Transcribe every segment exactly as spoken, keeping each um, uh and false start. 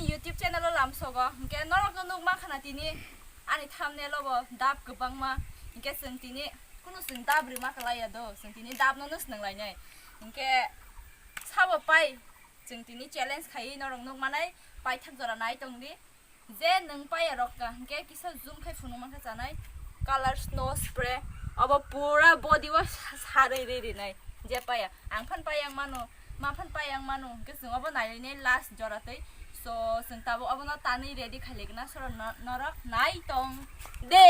YouTube channel o lamsogo, hinkhe norokno nukma khana tini ani thumbnail o bo dap kwbangma, hinkhe chwng tini kunu chwng dap rima kwlaiya do, chwng tini dap no no swnanglainai, hinkhe sabo pai chwng tini challenge khaiwi norok nukmanai paithak jora nai tongdi. Je nwng paya rok ka, hinkhe kisa zoom khai phunuk mankha chanai. Color snow spray, obo pura body o sa-, sarwi ri rinai. Je paya, ang phan paya ang mano, ma phan paya ang mano, hinkhe chwng obo nailainai last jora twi. So, chwng tabuk obono tanwi ready khailaigwna, soro no-, norok nai tong de.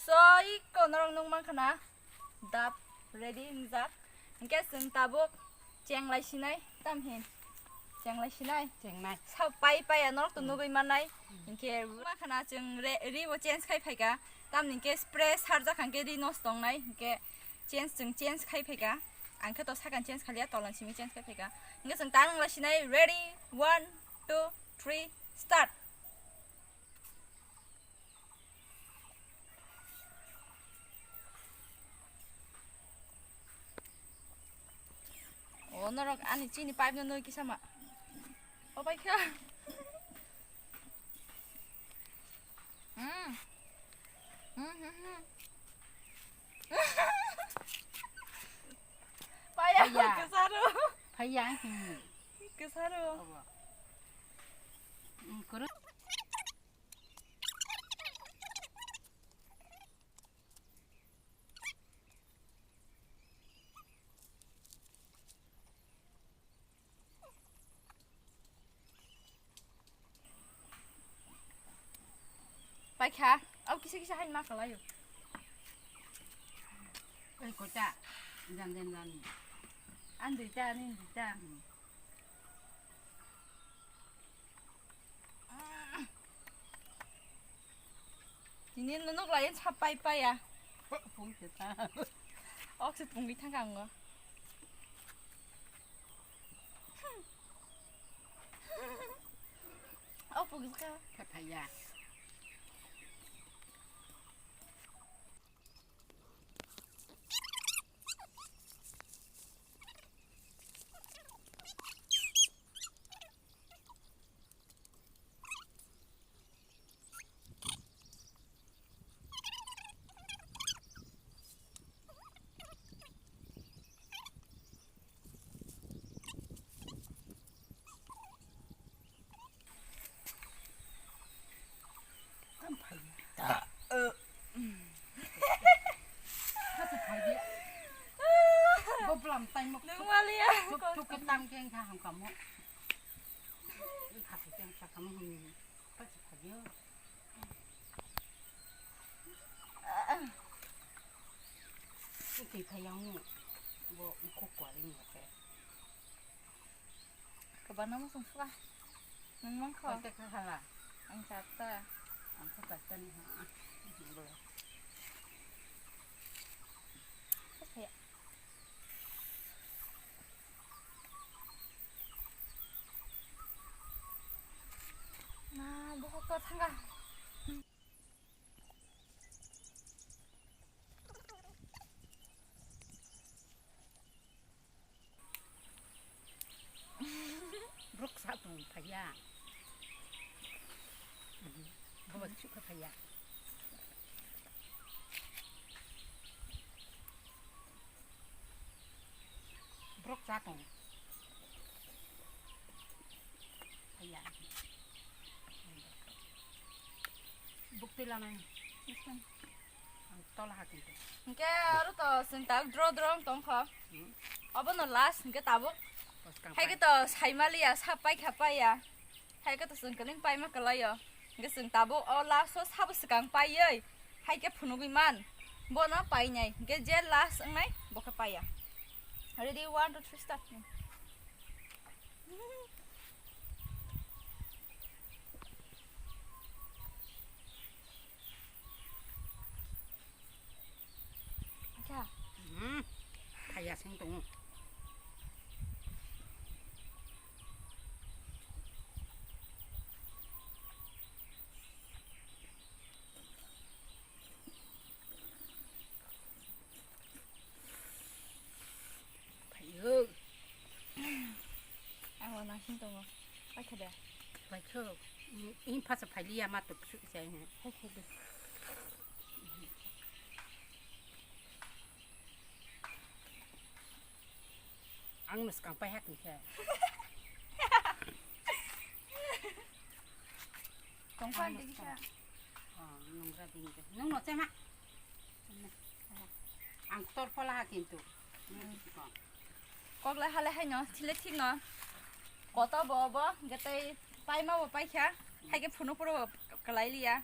So, iko norok nukmankha na dap ready wngjak. Hinkhe chwng tabuk chenglai sinai, tam hin? Chenglai sinai? Chengnai. Sa pai paya norok to nugwi mannai. Hmm. Hinkhe mankha na chwng re-, ri bo change khai phaikha. Tamni hinkhe spray sarjak hinkhe ri nosto wngnai. Hinkhe change chwng change khai phaikha. Ang khe to sakang change khaliya, tolan simi change khai phaikha. Hinkhe chwng ta nunglai sinai. Ready? One, two, three, start. O norok ani chini pipe no nui kisa ma. O bai kha. Hmm. Hmm, hmm, hmm. Paya. Paya. Kesaro. Paya, hmm. Kesaro. Abo. Hmm, kuru. Paikha, au kisa kisa hai ma kalayo. Oi kota, jan jan jan. An duita, ani duita. Tini nunuk lai sa pai paya. Pung se ta. Ok se pungwi thang ang. O pung ka. Ka thaya. Tam phai. Tam phai. Bo bwlam taimo. Nungmaliya. Tuk tuk ke tam ke kha ham kamo. Kha ke kha kamo hum. Phai phai. Twi phai yang bo kok kwari ni ke. Kabana mo sung swa. Nung mang kho. Kote kha hala. Ang chata. Ang kho chata ni ha. Bo. Kaya. Na, bohok to thanga. Brok sa tong phaya. Baba chu kha phaya. Brok sa tong. Phaya. Bukti lanai. Tola ha kintu. Hingke aro to sing tak dro dro wng tong kho. Hmm. Obo no last hingke tabuk. Hai ke to saimaliya sa pai kha paiya. Hai ke to sing keling pai ma kalayo. Hingke sing tabuk o last o sabo swkang paiye. Hai ke phunugwi man. Bo no painai. Hingke je last wngnai bo khe paiya. Ready, one, two, three, start. Bai kho, in phasa phailiya ma tuk suk jai he. Ang no skang pai ha tong khe. Tong phan dikhe. Oh, nungra ding de. Nung no chema. Ang tor phola ha kintu. Kok lai hale hai no, thile thik no. Koto bo bo, gatei paima bo paikha. Hai ke phuno puro bo kalai liya.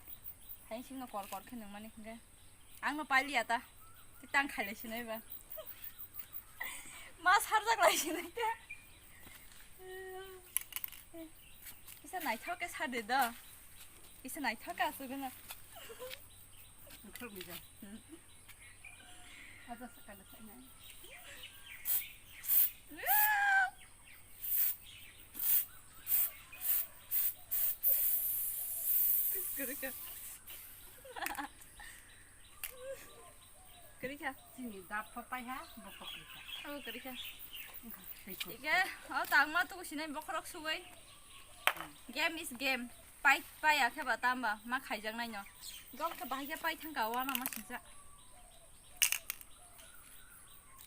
Hai sing no kor kor khe nung mani hingke. Ang no pai liya ta. Ti tang khai lai sinai ba. Ma sarjak lai sinai ta. Kisa naithok khe sa de do. Kisa naithok khe asugwi na. Naithok ni ja. Hmm. Aja sakala sa na. Kwrwi kha. Kwrwi kha. Chini dap pho pai ha, bo pho kwrwi kha. Abo kwrwi kha. Wngkha, tei kwrwi. Ike, o tangma tuku sinai bokhorok sugwi. Hmm. Game is game. Pai, pai ya khe ba tamba, ma khaijak nai no. Gom khe bahai khe pai thang ka, wana ma singsa.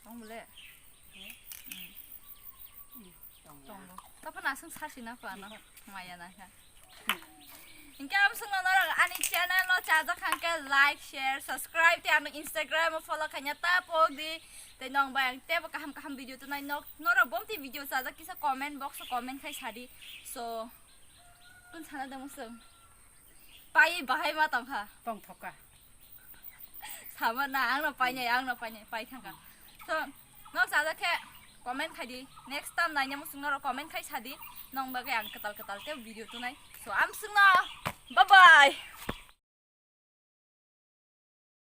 Tong bole. Hmm. Hmm. Tong ya. Tong bo. Tapo na sung sasi na pa no. Hmm. Maya na kha. Hingke amsong no norok ani channel no chajak hingke like, share, subscribe tei ano Instagram o follow khaina ta pok di. Tei nong bai ang tebo kaham kaham video tonai nok norok bomti video chajak kisa comment box o comment khai sadi. So tun sana da musong. Pai bahai ma tongkha. Tongthokka. Sama na, ang no painai, ang no painai, pai thangka. So, nok chajak khe comment khai di. Next time naina muchung norok comment khai sadi. Nong bagwi ang kwtal kwtal tei video tunai. So, amsung no. Bye bye.